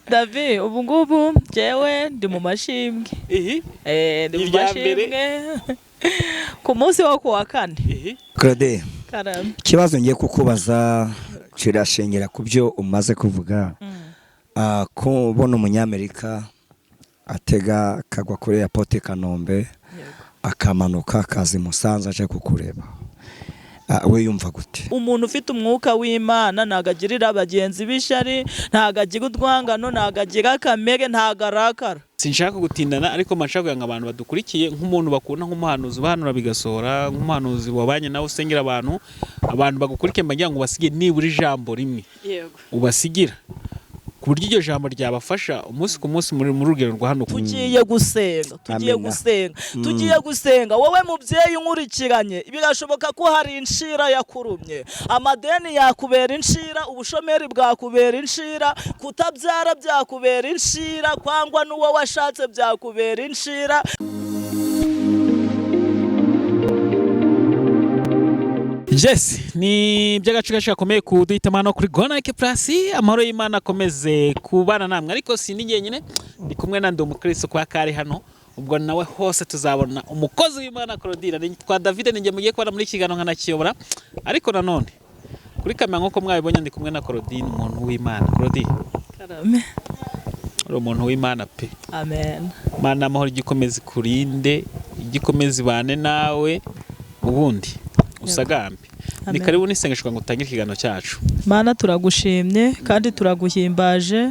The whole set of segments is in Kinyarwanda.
Davi, ubu ngubu njyewe ndi mu mashimwe. Ihi. Ndi mu Irya mbere. mashimwe ku munsi wo kuwa kane. Ihi. Claude, Karame. ikibazo ngiye kukubaza kirashengera ku byo umaze kuvuga. Kubona umunyamerika atega akagwa kuri airport i Kanombe, akamanuka akaza i Musanze aje kukureba, we yumva gute? Umuntu ufite umwuka w'Imana ntabwo agirira bagenzi b'ishyari, ntabwo agira urwangano, ntabwo agira kamere, ntabwo arakara. Sinshaka gutindana, ariko mashaka kugira ngo abantu badukurikiye, nk'umuntu bakunda, nk'umuhanuzi ubahanura bigasohora, nk'umuhanuzi wabanye nawe usengera abantu, abantu bagukurikiye, mbagira ngo ubasige nibura ijambo rimwe. Ubasigira ku buryo iryo jambo ryabafasha umunsi ku munsi muri rugendo rwa hano. Tugiye gusenga, tugiye Amina. gusenga, tugiye gusenga. Wowe mubyeyi unkurikiranye, birashoboka ko hari inshira yakurumye, amadeni yakubera inshira, ubushomeri bwakubera inshira, kutabyara byakubera inshira, kwangwa n'uwo washatse byakubera inshira. Yes, ni iby'agaciro gakomeye kuduhitamo hano kuri Gonike Plus. Amahoro y'Imana akomeze kubana namwe, ariko si ni njyenyine, ndi kumwe na ndi umukristo kwa kari hano, ubwo nawe hose tuzabona umukozi w'Imana Claudine. Ni twa David, ninjye mugiye kubana muri iki kiganiro nkanakiyobora, ariko nanone kuri kamera nk'uko mwabibonye ndi kumwe na Claudine, umuntu w'Imana. Claudine, Karame. uri umuntu w'Imana pe. Amen. Imana amahoro igikomeze ikurinde, igikomeze ibane nawe, ubundi usagambe. Ni Amen. karibu n'isengesho ngo utangire ikiganiro cyacu. Mana, turagushimye kandi turaguhimbaje,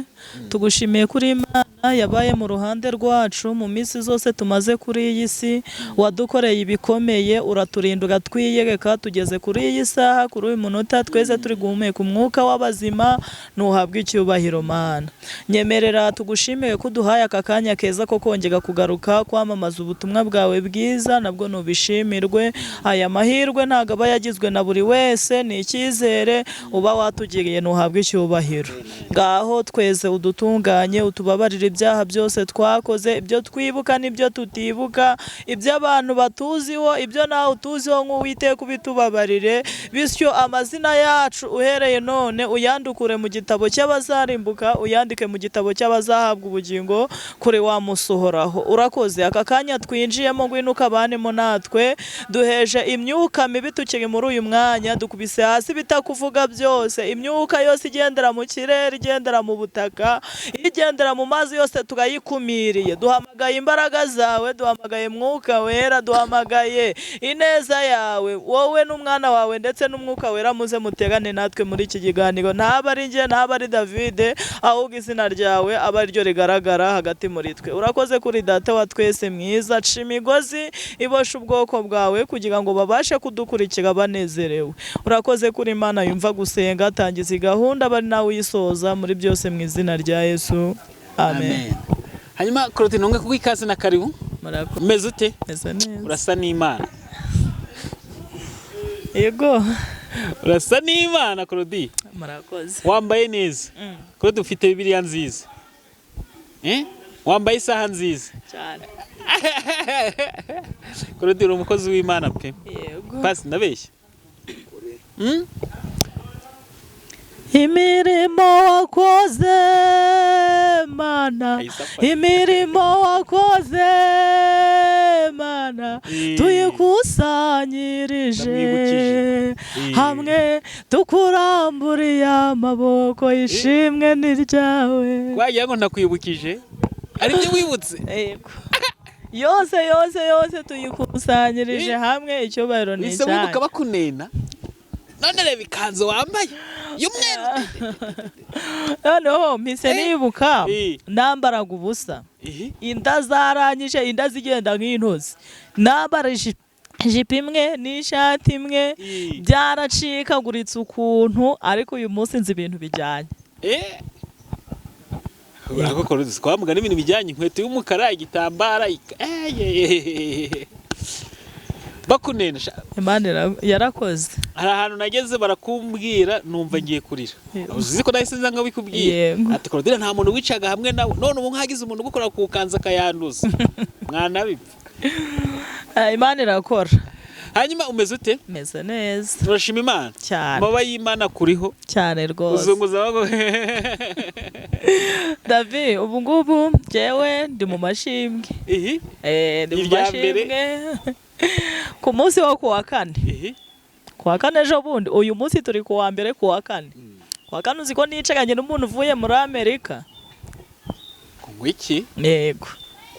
tugushimiye kuri Imana yabaye mu ruhande rwacu mu minsi zose tumaze kuri iyi si, wadukoreye ibikomeye, uraturinda, uratwiyereka, tugeze kuri iyi saha, kuri uyu munota twese turi guhumeka umwuka w'abazima, ntuhabwe icyubahiro Mana. Nyemerera tugushimire ko uduhaye aka kanya keza ko kongera kugaruka kwamamaza ubutumwa bwawe bwiza, nabwo nubishimirwe. Aya mahirwe ntabwo aba yagizwe na buri wese, ni icyizere uba watugiriye, ntuhabwe icyubahiro. Ngaho twese udutunganye, utubabarire ibyaha byose twakoze, ibyo twibuka n'ibyo tutibuka, ibyo abantu batuziho, ibyo nawe utuziho nk'Uwiteka, ubitubabarire. Bityo amazina yacu uhereye none uyandukure mu gitabo cy'abazarimbuka, uyandike mu gitabo cy'abazahabwa ubugingo kuri wa musohoraho. Urakoze aka kanya twinjiyemo, ngwino ukabanemo natwe, duheje imyuka mibi tukiri muri uyu mwanya, dukubise hasi bitakuvuga byose, imyuka yose igendera mu kirere, igendera mu butaka, igendera mu mazi yose turayikumiriye. Duhamagaye imbaraga zawe, duhamagaye mwuka wera, duhamagaye ineza yawe, wowe n'umwana wawe ndetse n'umwuka wera, muze muterane natwe muri iki kiganiro. Ntaba ari njye, ntaba ari Davide, ahubwo izina ryawe aba ariryo rigaragara hagati muri twe. Urakoze kuri data wa twese mwiza, ca imigozi ibosha ubwoko bwawe kugira ngo babashe kudukurikira banezerewe. Urakoze kuri Imana yumva gusenga, tangiza iyi gahunda bari nawe uyisoza muri byose, mu izina rya Yesu, amen. Hanyuma Claudine, nonge kuguha ikaze na karibu. Murakoze. Umeze ute? Meze neza. Urasa n'Imana. Yego. Urasa n'Imana Claudine. Murakoze. Wambaye neza. Claudine, ufite Bibiliya nziza. Wambaye isaha nziza. Cyane. Claudine, uri umukozi w'Imana pe. Yego. Pasi, ndabeshya? Imirimo wakoze Mana, Ayisafari. imirimo wakoze Mana, tuyikusanyirije Ndamwibukije. hamwe, tukuramburiye amaboko, ishimwe ni ryawe. Wagira ngo ndakwibukije, aribyo wibutse. Yego. Yose yose yose tuyikusanyirije hamwe, icyubahiro ni Wise wibuka icyanyu. bakunena, none reba ikanzu wambaye y'umweru. Noneho mpise nibuka nambaraga ubusa, Ihi. inda zaranyije, inda zigenda nk'intozi, nambara ijipo imwe n'ishati imwe, byaracikaguritse ukuntu, ariko uyu munsi nzi ibintu bijyanye. Ako Claudine, twamuga n'ibintu bijyanye, inkweto y'umukara, igitambara, bakunena Imana yarakoze. Hari ahantu nageze barakumbwira numva ngiye kurira. Yego. Uzi ko nahise nza nkabikubwira. Yego. Ati Claudine nta muntu wicaga hamwe nawe, none ubu nkagize umuntu ugukora ku kanzu akayanduza, mwana bipfa. Imana irakora. Hanyuma umeze ute? Meze neza. Turashima Imana. Cyane. Amababa y'Imana kuriho. Cyane rwose. Uzunguza amaboko. David, ubu ngubu njyewe ndi mu mashimwe. Ihi? Ndi mu Irya mbere. mashimwe. Ku munsi wo kuwa kane. Ihi? Kuwa kane ejo bundi, uyu munsi turi kuwa mbere, kuwa kane. Kuwa kane uzi ko nicaranye n'umuntu uvuye muri Amerika? Ngo iki? Yego.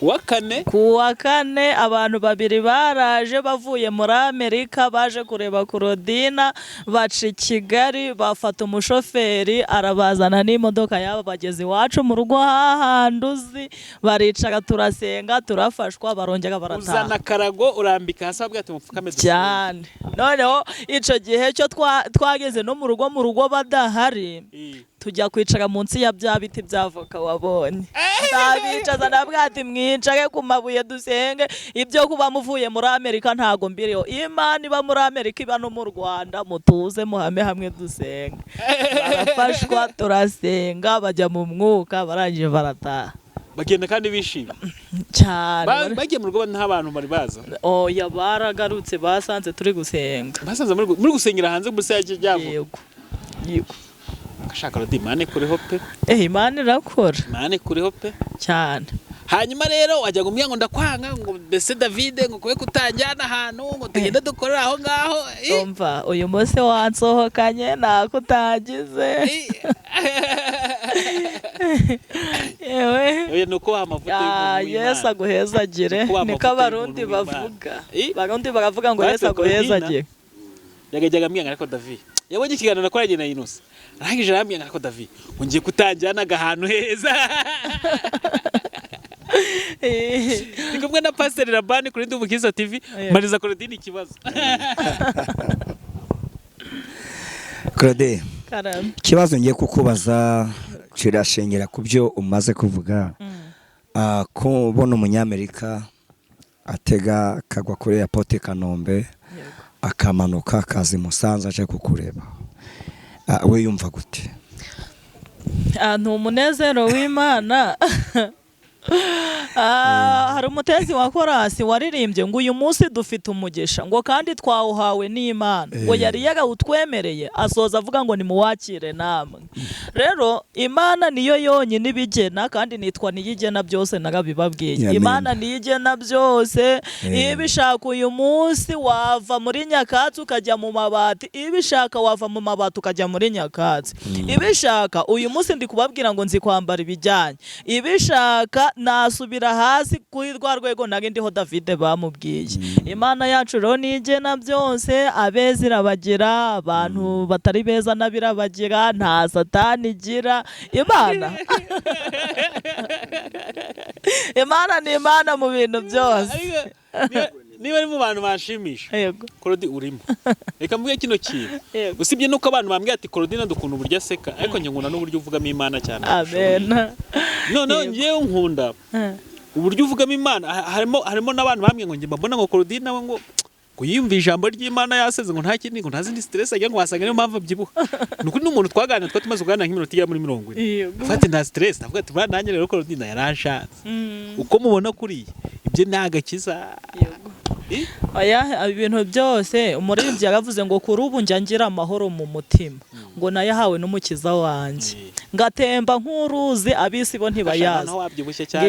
Kuwa kane? Kuwa kane abantu babiri baraje bavuye muri Amerika, baje kureba Claudina, baca i Kigali, bafata umushoferi arabazana n'imodoka yabo, bageze iwacu mu rugo hahandi uzi, baricara turasenga, turafashwa, barongera barataha. Uzana akarago urambika hasi wabwira ati mupfukame dusenge. Cyane. Noneho icyo gihe cyo twageze no mu rugo badahari, tujya kwicara munsi ya bya biti bya voka wabonye. Ndabicaza ndabwira ati mwicare ku mabuye dusenge, ibyo kuba muvuye muri Amerika ntago mbiriho. Imana iba muri Amerika iba no mu Rwanda, mutuze muhame hamwe dusenge. Barafashwa turasenga, bajya mu mwuka, barangije barataha. Bagenda kandi bishimye. Cyane. Bagiye mu rugo nta bantu bari baza. Oya, baragarutse basanze turi gusenga. Basanze muri gusengera hanze muri se ryavo. Yego. Yego. Ashaka rodi Imana kuriho pe. Imana irakora. Imana kuriho pe. Cyane. Hanyuma rero wajya kumbwira ngo ndakwanga, ngo mbese David ngo kwe kutanjyana ahantu ngo tugende dukorera aho ngaho. Umva uyu munsi wansohokanye nakutagize. Yewe. Oya nuko amavuta y'umuntu w'Imana. Yesu aguhezagire. Niko abarundi bavuga. Barundi baravuga ngo Yesu aguhezagire. Yagajyaga ambwira ariko David yabonye ikiganiro nakoranye na Innocent, arangije arambwira ariko David ngo ngiye kutanjyana ahantu heza. Ndi kumwe na Pastor Rabani kuri Ndumukiza TV. Mariza Claudine ikibazo. Claudine, ikibazo ngiye kukubaza kirashengera ku byo umaze kuvuga. Kubona umunyamerika atega akagwa kuri airport Kanombe, akamanuka akaza i Musanze aje kukureba, we yumva gute? Ni umunezero w'Imana. Hari umutezi wa korasi waririmbye ngo uyu munsi dufite umugisha, ngo kandi twawuhawe n'Imana, ngo yari yarawutwemereye, asoza avuga ngo nimuwakire namwe. Rero Imana niyo yonyine ibigena, kandi nitwa niyigena byose, narabibabwiye. Imana niyigena byose. Ibishaka uyu munsi wava muri nyakatsi ukajya mu mabati, ibishaka wava mu mabati ukajya muri nyakatsi. Ibishaka uyu munsi ndi kubabwira ngo nzi kwambara ibijyanye, ibishaka nasubira hasi kuri rwa rwego nari ndiho David bamubwiye. Imana yacu rero nigena byose, abeza irabagira, abantu batari beza nabirabagira, nta satani igira. Imana Imana ni Imana mu bintu byose. Niba ari mu bantu banshimisha, Claudine urimo. Reka mvuge kino kintu. Usibye nuko abantu bambwiye ati Claudine dukunda uburyo aseka, ariko njye nkunda n'uburyo uvugamo Imana cyane. Amen. None ngiye nkunda uburyo uvugamo Imana. Harimo n'abantu bambwiye ngo njye mbona ngo Claudine nawe ngo yiyumva ijambo ry'Imana yaseze, ngo nta kindi, ngo nta zindi stress agira, ngo wasanga niyo mpamvu abyibuha. Nukuri n'umuntu twaganira twa tumaze kuganira nk'iminota igera muri 40. Afate nta stress, avuga ati nanjye rero Claudine yaranshatse. Uko mubona kuri ibyo ni agakiza. Oya, ibintu byose umuririmbyi yaravuze ngo kuri ubu njya ngira amahoro mu mutima, ngo nayahawe n'umukiza wanjye, ngatemba nk'uruzi abisi bo ntibayazi,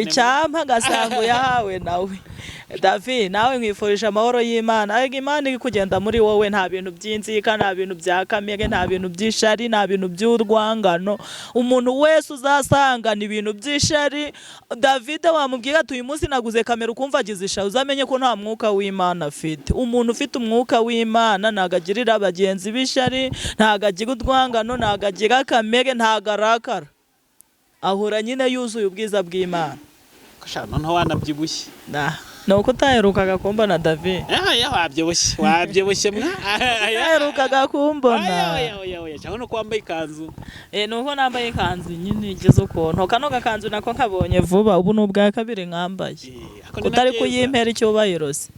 icyampa ngasanga uyahawe nawe. David, nawe nkwifurije amahoro y'Imana. Ariko Imana iri kugenda muri wowe, nta bintu by'inzika, nta bintu bya kamere, nta bintu by'ishari, nta bintu by'urwangano. Umuntu wese uzasangana ibintu by'ishari, David wamubwira ati uyu munsi naguze kamera ukumva agize ishari, uzamenye ko nta mwuka w'Imana afite. Umuntu ufite umwuka w'Imana ntago agirira bagenzi b'ishari, ntago agira urwangano, ntago agira kamere, ntago arakara, ahura nyine yuzuye ubwiza bw'Imana. Noneho wanabyibushye. Nuko utaherukaga kumbona David. Wabyibushye, wabyibushye mwa. Utaherukaga kumbona. Cyangwa nuko wambaye ikanzu. Nuko nambaye ikanzu nyine igeze ukuntu. Kano gakanzu nako kabonye vuba, ubu ni ubwa kabiri nkambaye. Kutari kuyimpera icyubahiro se.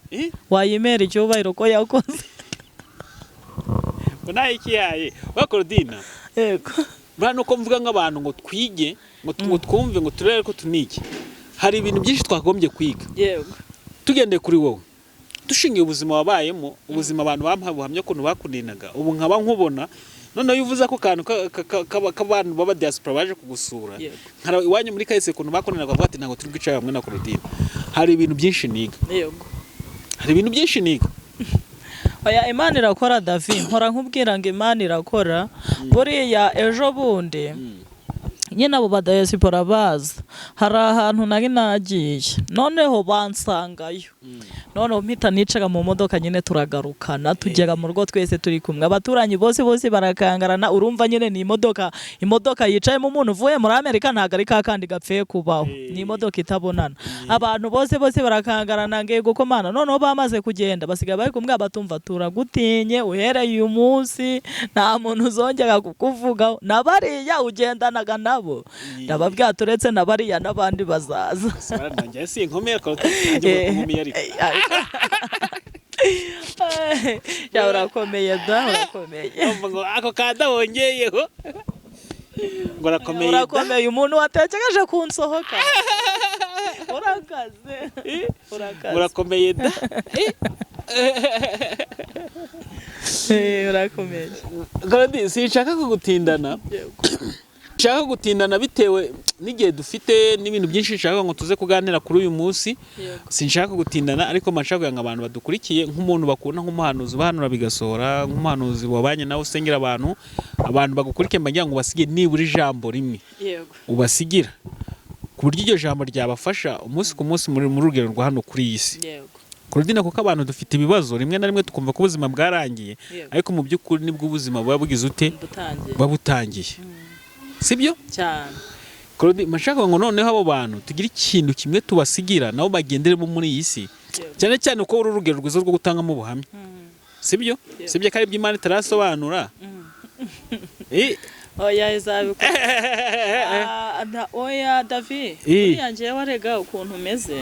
Wayimpera icyubahiro ko yakoze. Ngo nayo ikiyaye. Wa Claudine. Yego. Bra nuko mvuga nk'abantu ngo twige, ngo twumve, ngo turere ko tunige. Hari ibintu byinshi twagombye kwiga. Yego. Tugendeye kuri wowe. Dushingiye ubuzima wabayemo, ubuzima abantu bampaye ubuhamya ukuntu bakuninaga, ubu nkaba nkubona noneho iyo uvuze ako kantu k'abantu b'aba diaspora baje kugusura, nkara iwanyu muri kahise ukuntu bakuninaga, bavuga ati ntabwo turi bwicare hamwe na Claudine. Hari ibintu byinshi niga. Hari ibintu byinshi niga. Oya, Imana irakora, Davi. Mpora nkubwira ngo Imana irakora. Buriya ejo bundi nyine abo badiyasipora baza, hari ahantu nari nagiye, noneho bansangayo, noneho mpita nicara mu modoka nyine, turagarukana, tugera mu rugo twese turi kumwe. Abaturanyi bose bose barakangarana. Urumva nyine ni imodoka yicayemo umuntu uvuye muri Amerika, ntabwo ari ka kandi gapfuye kubaho, ni imodoka itabonana. Abantu bose bose barakangarana ngo ko mana. Noneho bamaze kugenda, basigaye bari kumwe, batumva turagutinye, uhereye uyu munsi nta muntu uzongera kukuvugaho, na bariya ugendanaga nabo. Ndababwira, turetse na bariya n'abandi bazaza. Nanjye si inkomere, Claudine, nanjye nkomeye ariko. Ya, urakomeye da, urakomeye. Urumva ngo ako kada wongeyeho ngo urakomeye da. Urakomeye, umuntu watekereje kunsohoka, urakaze, urakaze. Urakomeye da. Urakomeye. Claudine, sinshaka kugutindana, nshaka gutindana bitewe n'igihe dufite n'ibintu byinshi nshaka ngo tuze kuganira kuri uyu munsi. Sinshaka gutindana, ariko mba kugira ngo abantu badukurikiye, nk'umuntu bakunda, nk'umuhanuzi ubahanura bigasohora, nk'umuhanuzi wabanye nawe usengera abantu, abantu bagukurikiye, mba ngira ngo ubasige nibura ijambo rimwe ubasigira, ku buryo iryo jambo ryabafasha umunsi ku munsi muri rugendo rwa hano kuri iyi si. Claudine, kuko abantu dufite ibibazo, rimwe na rimwe tukumva ko ubuzima bwarangiye, ariko mu by'ukuri nibwo ubuzima buba bugize ute? Butangiye. Buba butangiye, sibyo? Cyane. Claudine, mba ngo noneho abo bantu tugire ikintu kimwe tubasigira nabo bagenderemo muri iyi si, cyane cyane ko uru rugero rwiza rwo gutangamo ubuhamya, sibyo? Sibyo ko ari ibyo Imana itarasobanura? Oya, izabikora. Oya Davi, buriya njyewe arega ukuntu umeze,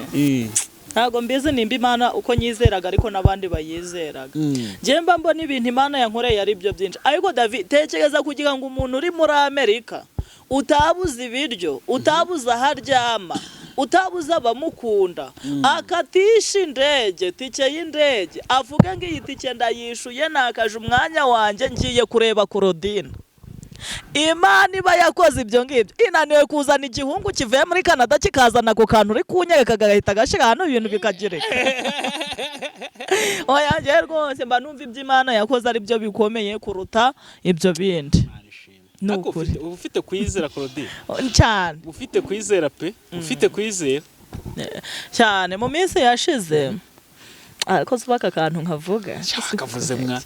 ntabwo mbizi nimba Imana uko nyizeraga ariko n'abandi bayizeraga. Njyewe mba mbona ibintu Imana yankoreye ari byo byinshi. Ariko Davi, tekereza kugira ngo umuntu uri muri Amerika, utabuze ibiryo, utabuze aho aryama, utabuze abamukunda, akatisha indege, tike y'indege, avuge ngo iyi tike ndayishuye, nakaje umwanya wanjye, ngiye kureba Claudine. Imana iba yakoze ibyo ngibyo, inaniwe kuzana igihungu kivuye muri Canada kikazana ako kantu uri kunyereka, gahita gashira hano, ibintu bikagireka? Oya, njyewe rwose mba numva ibyo Imana yakoze ari byo bikomeye kuruta ibyo bindi. Ni Ariko ukuri. Uba ufite kwizera, Claudine. Cyane. Uba ufite kwizera pe, ufite kwizera. Cyane. Mu minsi yashize, ariko si aka kantu nkavuga. Kavuze mwa,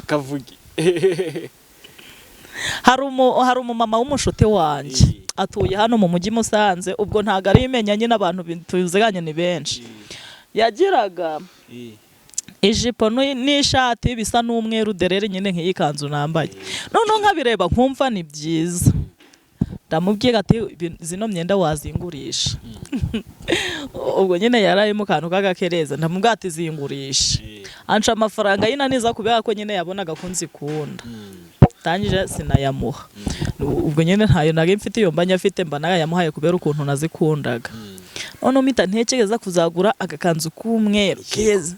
kavuge. Hari umumama w'umushuti wanjye, atuye hano mu mujyi Musanze. Ubwo ntabwo ari imenya nyine, abantu tuziranye ni benshi. Yagiraga ijipo n'ishati bisa n'umweru derere nyine, nk'iyi kanzu nambaye. Noneho nkabireba nkumva ni byiza. Ndamubwira ati: "Zino myenda wazingurisha?" Ubwo nyine yari ari mu kantu k'agakereza. Ndamubwira ati: "Zingurisha." Anca amafaranga y'inaniza kubera ko nyine yabonaga ko nzikunda. Ndangije sinayamuha. Ubwo nyine ntayo nari mfite. Iyo mba nyafite mba narayamuhaye kubera ukuntu nazikundaga. Noneho mpita ntekereza kuzagura agakanzu k'umweru keza.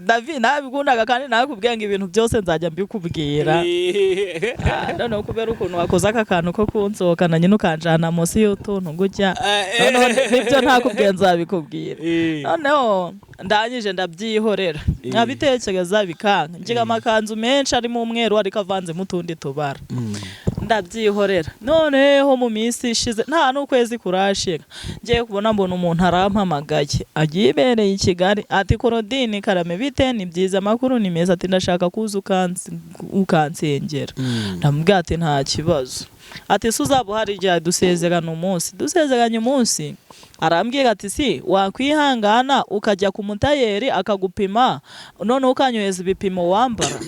David, nabikundaga kandi nakubwiye ngo ibintu byose nzajya mbikubwira. Noneho kubera ukuntu wakoze aka kantu ko kunsohokana nyine, ukanjana munsi y'utuntu gutya, noneho nibyo ntakubwiye nzabikubwira. Noneho ndangije ndabyihorera, nkabitekereza bikanka. Ngira amakanzu menshi arimo umweru ariko avanzemo utundi tubara, ndabyihorera. Noneho mu minsi ishize, nta n'ukwezi kurashira, ngiye kubona mbona umuntu arampamagaye, agiye ibereye i Kigali, ati: "Claudine, karame, bite?" "Ni byiza, amakuru ni meza." Ati: "Ndashaka kuza ukansengera." Ndamubwira ati: "Nta kibazo." Ati: "Se uzaba uhari igihe?" Dusezerana umunsi. Dusezeranye umunsi, arambwira ati: "Si wakwihangana ukajya ku mutayeri akagupima, noneho ukanyohereza ibipimo wambara?"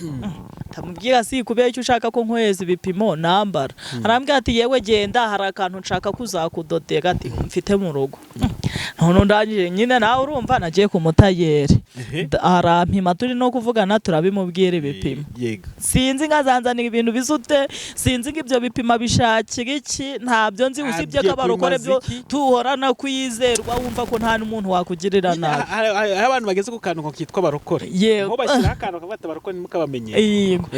Ndamubwira: "Si kubera icyo ushaka ko nkohereza ibipimo nambara?" Arambwira ati: "Yewe genda, hari akantu nshaka kuzakudodera," ati, "mfite mu rugo." None ndangije nyine, nawe urumva, nagiye ku mutayeri, arampima, turi no kuvugana, turabimubwira ibipimo. Sinzi nkazanzanira ibintu bizute, sinzi ngo ibyo bipima bishakira iki, ntabyo nzi, usibye Agiye ko abarokore kubimaza byo iki? tuhorana kwizerwa, wumva ko nta n'umuntu wakugirira Nyine nabi. Hari abantu bageze ku kantu kitwa abarokore. Yego. Aho bashyiraho akantu kavuga abarokore ntimukabamenye. Yego.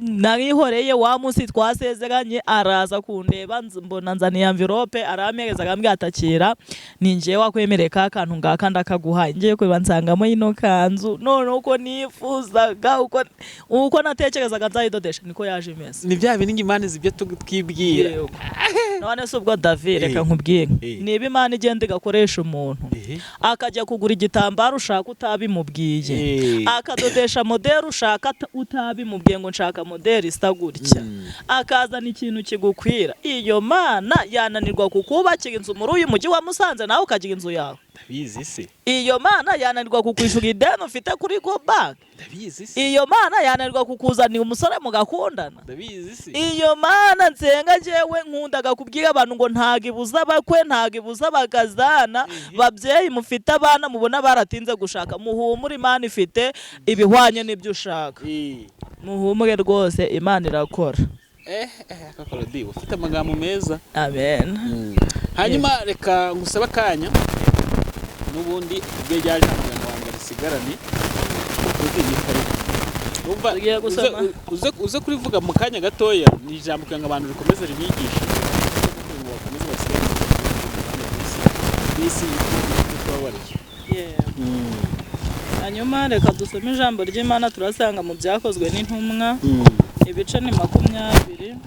Narihoreye wa munsi twasezeranye, araza kundeba, mbona nzaniye envelope, arampereza, arambwira atakira, ni njyewe wakwemereye ka kantu ngaka, ndakaguhaye. Ngiye kureba nsangamo ino kanzu, noneho uko nifuzaga, uko natekerezaga nzayidodesha, niko yaje imeze. Ni bya bindi ngo Imana izi ibyo twibwira. Yego. None se ubwo David, reka Eh. nkubwire, Eh. niba Imana igenda igakoresha umuntu akajya kugura igitambaro ushaka utabimubwiye, akadodesha moderi ushaka utabimubwiye ngo nshaka moderi isa gutya, akazana ikintu kigukwira, iyo Mana yananirwa kukubakira inzu muri uyu mujyi wa Musanze, nawe ukagira inzu yawe? Ndabizi se. Iyo Mana yananirwa kukwishyura ideni ufite kuri Go Bank? Ndabizi se. Iyo Mana yananirwa kukuzanira umusore mugakundana? Ndabizi se. Iyo Mana nsenga njyewe, nkundaga kubwira abantu ngo ntago ibuza abakwe, ntago ibuza abakazana. Babyeyi mufite abana mubona baratinze gushaka, muhumure, Imana ifite ibihwanye n'ibyo ushaka. Muhumure rwose, Imana irakora. Eh, Kakorodi, ufite amagambo meza. Amen. Hanyuma reka ngusabe akanya n'ubundi ubwe rya jambo kugira ngo wange risigarane uzi. Umva, Tugiye gusoma. uze kurivuga mu kanya gatoya, ni ijambo kugira ngo abantu rikomeze ribigishe, kugira ngo bakomeze basigarane bisi tubabariye. Hanyuma reka dusome ijambo ry'Imana, turasanga mu Byakozwe n'Intumwa, ibice ni 28. Ibice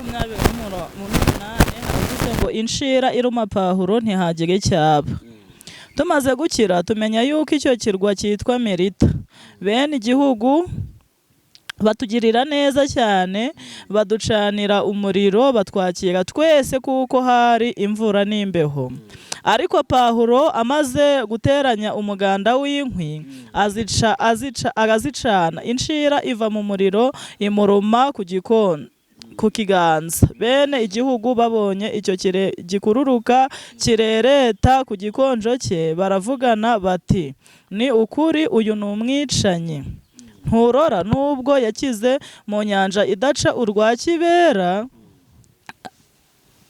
28, haravuze ngo: "Inshira iruma Pawulo ntihagira icyaba. Tumaze gukira tumenya yuko icyo kirwa cyitwa Melita. Bene igihugu batugirira neza cyane, baducanira umuriro, batwakira twese kuko hari imvura n'imbeho. Ariko Pawulo amaze guteranya umuganda w'inkwi, azica azica arazicana, inshira iva mu muriro imuruma ku gikoni, ku kiganza. Bene igihugu babonye icyo gikururuka kirereta ku gikonjo cye, baravugana bati: 'Ni ukuri uyu ni umwicanyi. Nturora nubwo yakize mu nyanja idaca urwa kibera,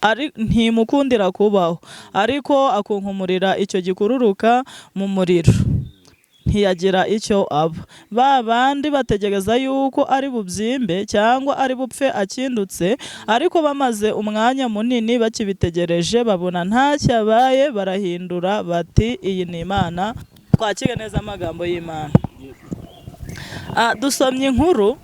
ari ntimukundira kubaho, ariko akunkumurira icyo gikururuka mu muriro, ntiyagira icyo aba.' Ba bandi bategereza yuko ari bubyimbe cyangwa ari bupfe akindutse, ariko bamaze umwanya munini bakibitegereje, babona ntacyo abaye, barahindura bati: 'Iyi ni imana.'" Twakire neza amagambo y'Imana. Dusomye inkuru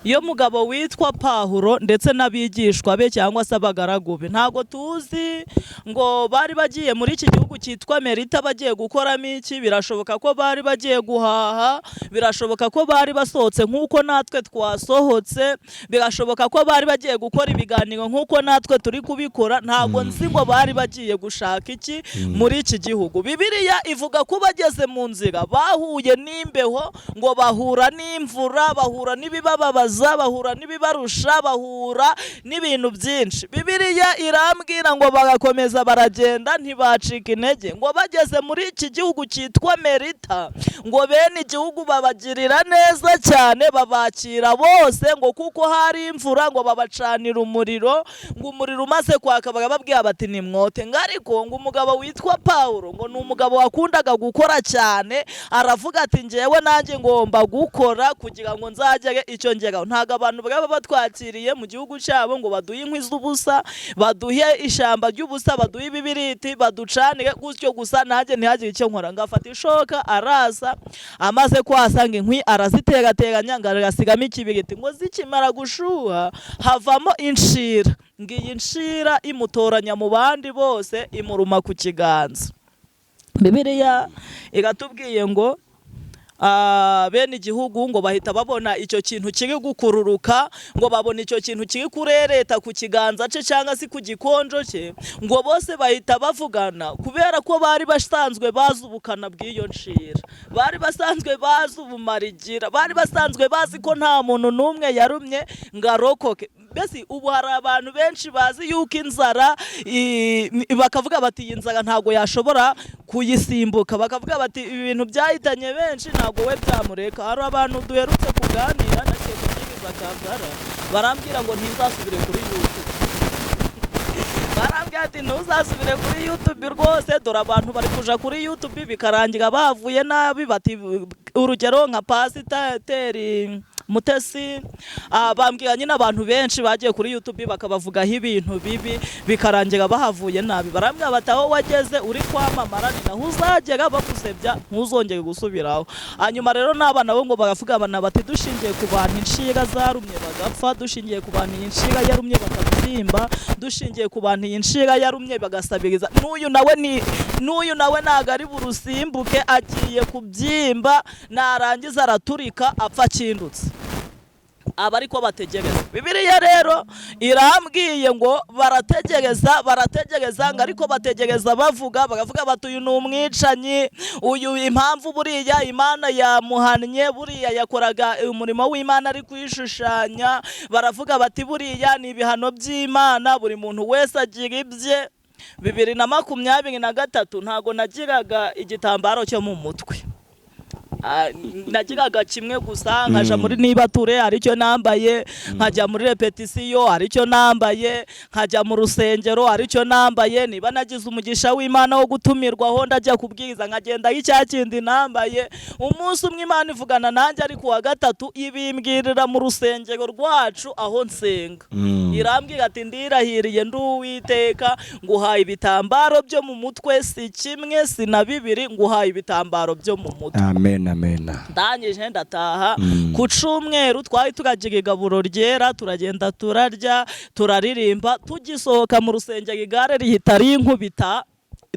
yo mugabo witwa Pahuro ndetse n'abigishwa be cyangwa se abagaragu be. Ntabwo tuzi ngo bari bagiye muri iki gihugu cyitwa Merita bagiye gukoramo iki. Birashoboka ko bari bagiye guhaha, birashoboka ko bari basohotse nk'uko natwe twasohotse, birashoboka ko bari bagiye gukora ibiganiro nk'uko natwe turi kubikora. Ntabwo nzi ngo bari bagiye gushaka iki muri iki gihugu. Bibiliya ivuga ko bageze mu nzira bahuye n'imbeho, ngo bahura n'imvura, bahura n'ibibababaza, bahura n'ibibarusha, bahura n'ibintu byinshi. Bibiliya irambwira ngo bagakomeza baragenda, ntibacika intege. Ngo bageze muri iki gihugu cyitwa Merita, ngo bene igihugu babagirira neza cyane, babakira bose, ngo kuko hari imvura, ngo babacanira umuriro. Ngo umuriro umaze kwaka barababwira bati: "Nimwote." Ngo ariko ngo umugabo witwa Pawulo, ngo ni umugabo wakundaga gukora cyane, aravuga ati: "Njyewe nanjye ngomba gukora kugira ngo nzagere icyo ngeraho. Ntabwo abantu baba batwakiriye mu gihugu cyabo ngo baduhe inkwi z'ubusa, baduhe ishyamba ry'ubusa, baduhe ibibiriti, baducanire gutyo gusa, nanjye ntihagire icyo nkora." Ngo afata ishoka arasa, amaze kwasa ngo inkwi araziterateranya, ngo arasigamo ikibiriti. Ngo zikimara gushuha havamo inshira. Ngo iyi nshira imutoranya mu bandi bose, imuruma ku kiganza. Bibiliya iratubwiye ngo Bene igihugu ngo bahita babona icyo kintu kiri gukururuka, ngo babona icyo kintu kiri kurereta ku kiganza cye cyangwa se ku gikonjo cye, ngo bose bahita bavugana kubera ko bari basanzwe bazi ubukana bw'iyo nshira, bari basanzwe bazi ubumarigira, bari basanzwe bazi ko nta muntu n'umwe yarumye ngo arokoke. Mbese ubu hari abantu benshi bazi yuko inzara bakavuga bati iyi nzara ntabwo yashobora kuyisimbuka, bakavuga bati ibi bintu byahitanye benshi ntabwo we byamureka. Hari abantu duherutse kuganira nagiye kubwiriza Kampala, barambwira ngo ntizasubire kuri YouTube, barambwira ati ntuzasubire kuri YouTube rwose, dore abantu bari kuja kuri YouTube bikarangira bavuye nabi, bati urugero nka Pasiteri Mutesi, bambwira nyine abantu benshi bagiye kuri YouTube bakabavugaho ibintu bibi bikarangira bahavuye nabi. Barambwira bati aho wageze uri kwamamara ni naho uzagera bagusebya, ntuzongere gusubiraho. Hanyuma rero n'aba nabo ngo baravuga bana bati dushingiye ku bantu inshinga zarumye bagapfa, dushingiye ku bantu iyi nshinga yarumye bakabyimba, dushingiye ku bantu iyi nshinga yarumye bagasabiriza, n'uyu nawe ntago ari burusimbuke, agiye kubyimba narangiza araturika apfa akindutse. Aba ariko bategereza. Bibiliya rero irambwiye ngo barategereza, barategereza, ngo ariko bategereza bavuga, baravuga bati uyu ni umwicanyi, uyu impamvu buriya Imana yamuhannye, buriya yakoraga umurimo w'Imana ari kwishushanya, baravuga bati buriya ni ibihano by'Imana, buri muntu wese agira ibye. 2023 ntago nagiraga igitambaro cyo mu mutwe, nagiraga kimwe gusa, nkaja muri nibature aricyo nambaye, nkajya muri repetisiyo aricyo nambaye, nkajya mu rusengero aricyo nambaye, niba nagize umugisha w'Imana wo gutumirwaho ndajya kubwiriza nkagenda icya kindi nambaye. Umunsi umwe Imana ivugana nanjye ari kuwa gatatu, ibimbwirira mu rusengero rwacu aho nsenga, irambwira ati ndirahiriye ndi Uwiteka nguhaye ibitambaro byo mu mutwe, si kimwe si na bibiri, nguhaye ibitambaro byo mu mutwe. Amen, amen. Ndangije ndataha. Ku cyumweru twari turagira igaburo ryera, turagenda turarya turaririmba, tugisohoka mu rusengero igare rihita rinkubita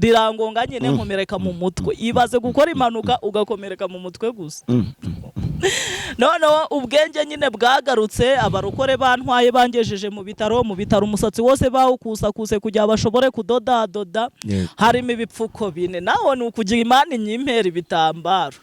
rirangonga nyine nkomereka mu mutwe. Ibaze gukora impanuka ugakomereka mu mutwe gusa. Noneho ubwenge nyine bwagarutse, abarokore bantwaye bangejeje mu bitaro, mu bitaro umusatsi wose bawukusakuse kugira bashobore kudodadoda, harimo ibipfuko 4. Naho ni ukugira Imana inyimpera ibitambaro.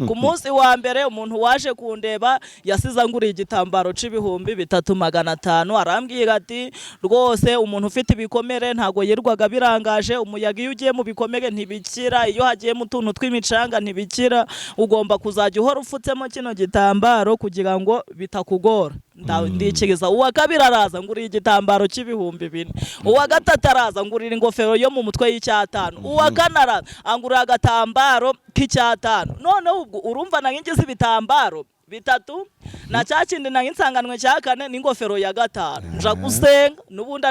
Ku munsi wa mbere umuntu waje kundeba yasize anguriye igitambaro c'3500, arambwira ati rwose umuntu ufite ibikomere ntago yirwaga birangaje, umuyaga iyo ugiye mu bikomere ntibikira, iyo hagiye mu tuntu tw'imicanga ntibikira, ugomba kuzajya uhora ufutsemo kino gitambaro kugira ngo bitakugora. Ndikiriza. Uwa kabiri araza ngurira igitambaro c'4000, uwa gatatu araza ngurira ingofero yo mu mutwe y'5,000, uwa kane araza angurira agatambaro k'5,000. Noneho ubwo urumva nari ngize ibitambaro 3 na cya kindi nari nsanganwe cya 4 n'ingofero ya 5. Nja gusenga n'ubundi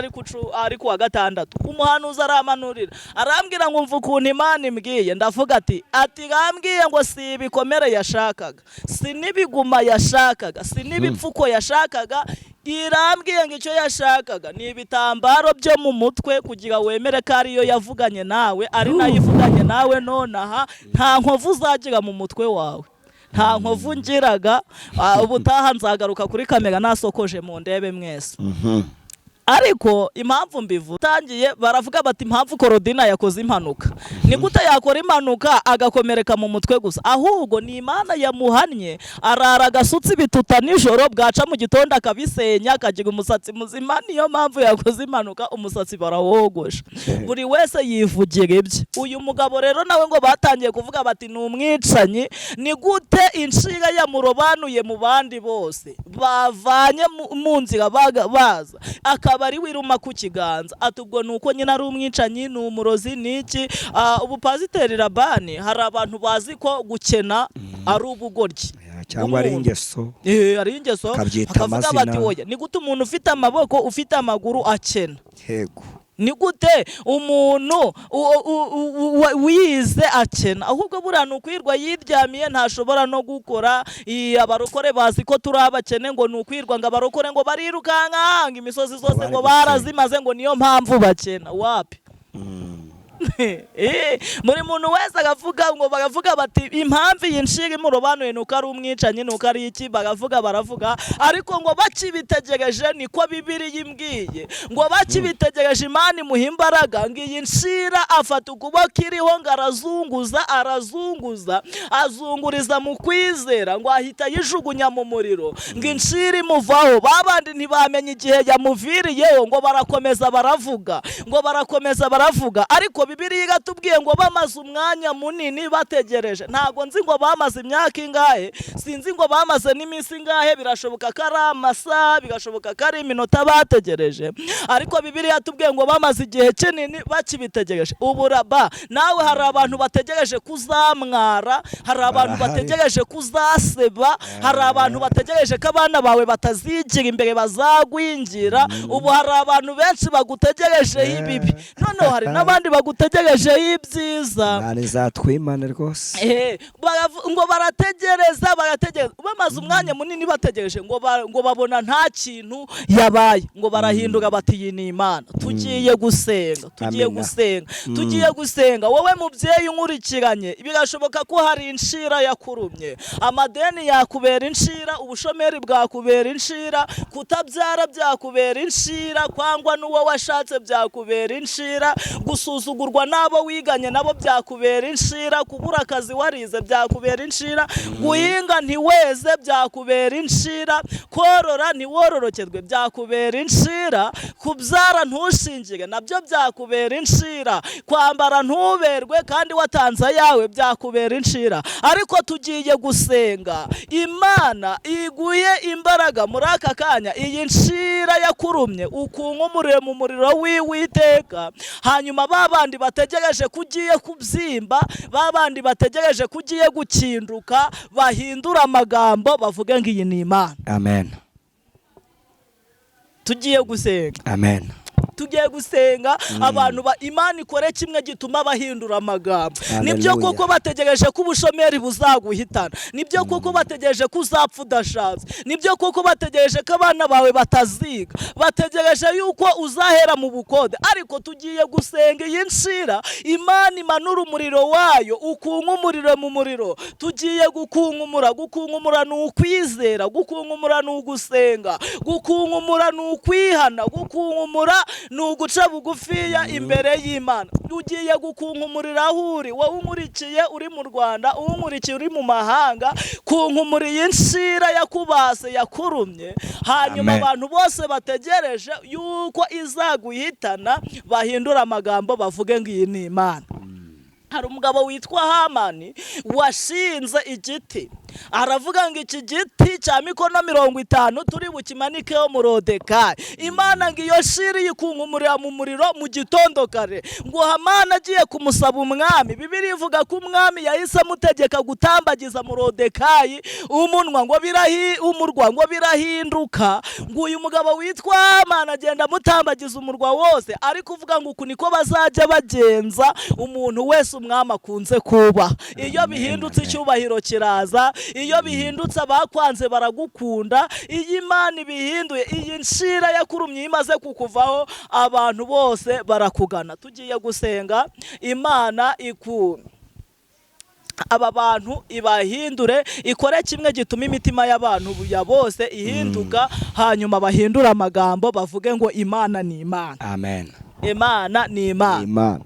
ari kuwa gatandatu, umuhanuzi aramanurira arambwira ngo mva ukuntu Imana imbwiye. Ndavuga ati rambwiye ngo si ibikomere yashakaga, si n'ibiguma yashakaga, si n'ibipfuko yashakaga, irambwiye ngo icyo yashakaga ni ibitambaro byo mu mutwe kugira wemere ko ariyo yavuganye nawe, ari nayo ivuganye nawe nonaha, nta nkovu uzagira mu mutwe wawe. Nta nkovu ngiraga. Ubutaha nzagaruka kuri kamera nasokoje mu ndebe mwese. Ariko impamvu mbivuze, tangiye baravuga bati impamvu Korodina yakoze impanuka, ni gute yakora impanuka agakomereka mu mutwe gusa? Ahubwo ni Imana yamuhannye, arara agasutsi bituta nijoro, bwaca mu gitondo akabisenya akagira umusatsi muzima. Niyo mpamvu yakoze impanuka umusatsi barawogosha. Buri wese yivugira ibye. Uyu mugabo rero nawe ngo batangiye kuvuga bati ni umwicanyi, ni gute inshinga yamurobanuye mu bandi bose bavanye mu nzira baza akaba ari wiruma ku kiganza, ati ubwo nuko nyine ari umwicanyi, ni umurozi, ni iki? Ubu Pasiteri Labani, hari abantu bazi ko gukena ari ubugoryi cyangwa ari ingeso, ari ingeso, bakavuga bati oya, ni gute umuntu ufite amaboko ufite amaguru akena? Yego, ni gute umuntu wize akena? Ahubwo buriya ni ukwirwa yiryamiye ntashobora no gukora. Abarokore bazi ko turi abakene, ngo ni ukwirwa ngo abarokore ngo barirukanka ngo imisozi zose ngo barazimaze, ngo niyo mpamvu bakena. Wapi? Buri muntu wese agavuga ngo baravuga bati impamvu iyi nshira imurobanuye nuko ari umwicanyi, nuko ari iki, baravuga baravuga, ariko ngo bakibitegereje, niko Bibiliya imbwiye, ngo bakibitegereje Imana imuha imbaraga, ngo iyi nshira afata ukuboko iriho, ngo arazunguza, arazunguza, azunguriza mu kwizera, ngo ahita ayijugunya mu muriro, ngo inshira imuvaho. Babandi ntibamenya igihe yamuviriyeho, ngo barakomeza baravuga, ngo barakomeza baravuga, ariko Bibiliya iratubwiye ngo bamaze umwanya munini bategereje. Ntabwo nzi ngo bamaze imyaka ingahe, sinzi ngo bamaze n'iminsi ingahe, birashoboka ko ari amasaha, birashoboka ko ari iminota bategereje, ariko Bibiliya yatubwiye ngo bamaze igihe kinini bakibitegereje. Uburaba nawe hari abantu bategereje kuzamwara, hari abantu Barahari. bategereje kuzaseba, hari abantu bategereje ko abana bawe batazigira imbere, bazagwingira. Ubu hari abantu benshi bagutegerejeho ibibi, noneho hari n'abandi bagutegerejeho ibyiza. Imana izatwimane rwose. Ngo barategereza, barategereza, bamaze umwanya munini bategereje, ngo babona nta kintu yabaye, ngo barahindura bati iyi ni Imana. Tugiye gusenga, tugiye Amina. gusenga, tugiye gusenga. Wowe mubyeyi unkurikiranye, birashoboka ko hari inshira yakurumye, amadeni yakubera inshira, ubushomeri bwakubera inshira, kutabyara byakubera inshira, kwangwa n'uwo washatse byakubera inshira, gusuzugurwa n'abo wiganye nabo byakubera inshira, kubura akazi warize byakubera inshira, guhinga ntiweze byakubera inshira, korora ntiwororokerwe byakubera inshira, kubyara ntushingire nabyo byakubera inshira, kwambara ntuberwe kandi watanze ayawe byakubera inshira. Ariko tugiye gusenga Imana iguye imbaraga muri aka kanya, iyi nshira yakurumye ukunkumurire mu muriro w'Uwiteka. Hanyuma ba bandi bategereje ko ugiye kubyimba, ba bandi bategereje ko ugiye gukinduka, bahindura amagambo bavuge ngo iyi ni Imana. Amen. Tugiye gusenga. Amen. Tugiye gusenga abantu ba Imana ikore kimwe gituma bahindura amagambo. Nibyo Hallelujah. koko bategereje ko ubushomeri buzaguhitana, nibyo koko bategereje ko uzapfa udashatse, nibyo koko bategereje ko abana bawe bataziga, bategereje yuko uzahera mu bukode, ariko tugiye gusenga iyi nshira Imana imanura umuriro wayo ukunkumurire mu muriro. Tugiye gukunkumura. Gukunkumura ni ukwizera, gukunkumura ni ugusenga, gukunkumura ni ukwihana, gukunkumura ni uguca bugufiya imbere y'Imana. Ugiye gukunkumurira aho uri, wowe unkurikiye uri mu Rwanda, unkurikiye uri mu mahanga, kunkumura iyi nshira yakubase, yakurumye, hanyuma Amen. abantu bose bategereje yuko izaguhitana bahindura amagambo bavuge ngo iyi ni Imana. Hari umugabo witwa Hamani washinze igiti, aravuga ngo iki giti cya mikono 50 turi bukimanikeho Morodekayi. Imana ngo iyo shiri yikunkumurira mu muriro mu gitondo kare. Ngo Hamani agiye kumusaba umwami, Bibiliya ivuga ko umwami yahise amutegeka gutambagiza Morodekayi umunwa, ngo birahi umurwa, ngo birahinduka. Ngo uyu mugabo witwa Hamani agenda amutambagiza umurwa wose, ariko uvuga ngo uku niko bazajya bagenza umuntu wese umwami akunze kuba. Iyo bihindutse icyubahiro kiraza, iyo bihindutse abakwanze baragukunda. Iyo Imana ibihinduye, iyi nshira yakurumye iyo imaze kukuvaho, abantu bose barakugana. Tugiye gusenga Imana iku aba bantu ibahindure, ikore kimwe gituma imitima y'abantu ya bose ihinduka, hanyuma bahindure amagambo bavuge ngo Imana ni Imana. Amen. Imana ni Imana. Imana.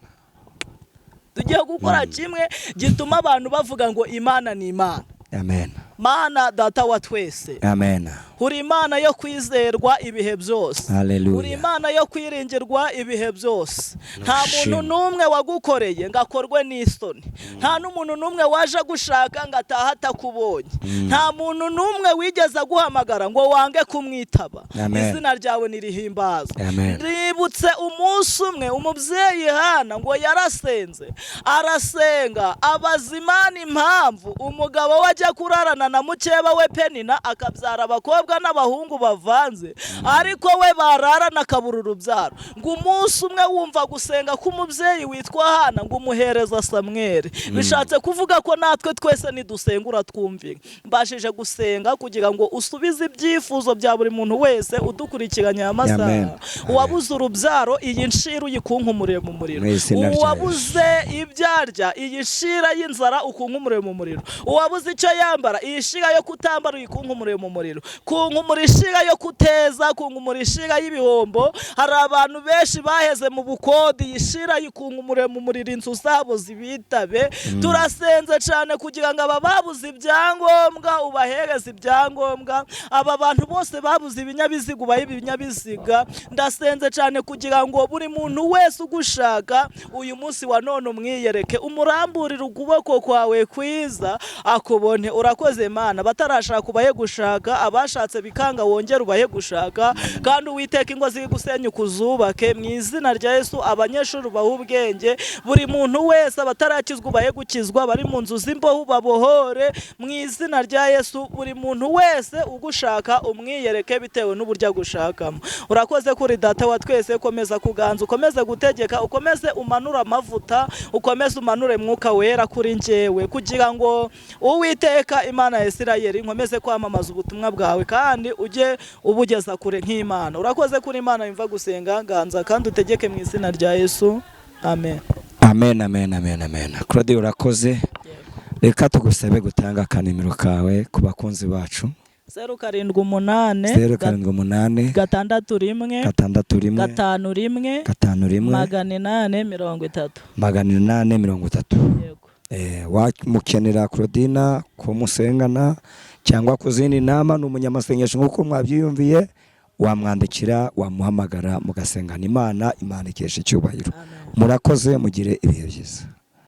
Tugiye gukora kimwe gituma abantu bavuga ngo Imana ni Imana. Amen. Mana Data wa twese, Amen. uri Imana yo kwizerwa ibihe byose. Hallelujah. Uri Imana yo kwiringirwa ibihe byose. Nta muntu Nushimwe. n'umwe wagukoreye ngo akorwe n'isoni, nta n'umuntu n'umwe waje gushaka ngo atahe atakubonye, nta muntu n'umwe wigeze aguhamagara ngo wange kumwitaba. Amen. Izina ryawe nirihimbazwe. Amen. Nibutse umunsi umwe umubyeyi Hana ngo yarasenze, arasenga, abaza Imana impamvu umugabo we ajya kurarana akararana na mukeba we Penina, akabyara abakobwa n'abahungu bavanze, ariko we bararana akabura urubyaro. Ngo umunsi umwe wumva gusenga k'umubyeyi witwa Hana, ngo umuhereza Samweli. Bishatse kuvuga ko natwe twese nidusenga uratwumvira. Mbashije gusenga kugira ngo usubize ibyifuzo bya buri muntu wese udukurikiranye aya Amen. masaha. Uwabuze urubyaro, iyi nshira uyikunkumuriye mu muriro. Mu izina rya Uwabuze ibyo arya, iyi nshira y'inzara ukunkumuriye mu muriro. Uwabuze icyo yambara, iyi nshira yo kutambara uyikunkumuriye mu muriro. Kunkumura ishira yo kuteza, kunkumura ishira y'ibihombo. Hari abantu benshi baheze mu bukode, iyi shira yikunkumuriye mu muriro, inzu zabo zibitabe. Turasenze cyane kugira ngo aba babuze ibyangombwa ubahereze ibyangombwa, aba bantu bose babuze ibinyabiziga ubahe ibinyabiziga. Ndasenze cyane kugira ngo buri muntu wese ugushaka uyu munsi wa none umwiyereke, umuramburire ukuboko kwawe kwiza akubone. Urakoze Mana. Batarashaka ubahe gushaka, abashatse bikanga wongere ubahe gushaka, kandi Uwiteka ingo ziri gusenyuka uzubake mu izina rya Yesu. Abanyeshuri ubahe ubwenge, buri muntu wese, abatarakizwa ubahe gukizwa, bari mu nzu z'imbohe babohore mu izina rya Yesu. Buri muntu wese ugushaka umwiyereke bitewe n'uburyo agushakamo. Urakoze kuri Data wa twese. Komeza kuganza, ukomeze gutegeka, ukomeze umanure amavuta, ukomeze umanure Mwuka Wera kuri njyewe, kugira ngo Uwiteka Imana ya Isirayeli nkomeze kwamamaza ubutumwa bwawe kandi ujye ubugeza kure nk'Imana. Urakoze kuri Imana yumva gusenga. Ganza kandi utegeke mu izina rya Yesu, amen. Amen, amen, amen, amen. Claude, urakoze. Reka tugusabe gutanga akanimero kawe ku bakunzi bacu. 078 078 61 61 51 51 830. 830. Yego. Wamukenera Claudina ko musengana cyangwa ku zindi nama, ni umunyamasengesho nk'uko mwabyiyumviye, wamwandikira, wamuhamagara, mugasengana Imana, Imana ikesha icyubahiro. Amen. Murakoze, mugire ibihe byiza.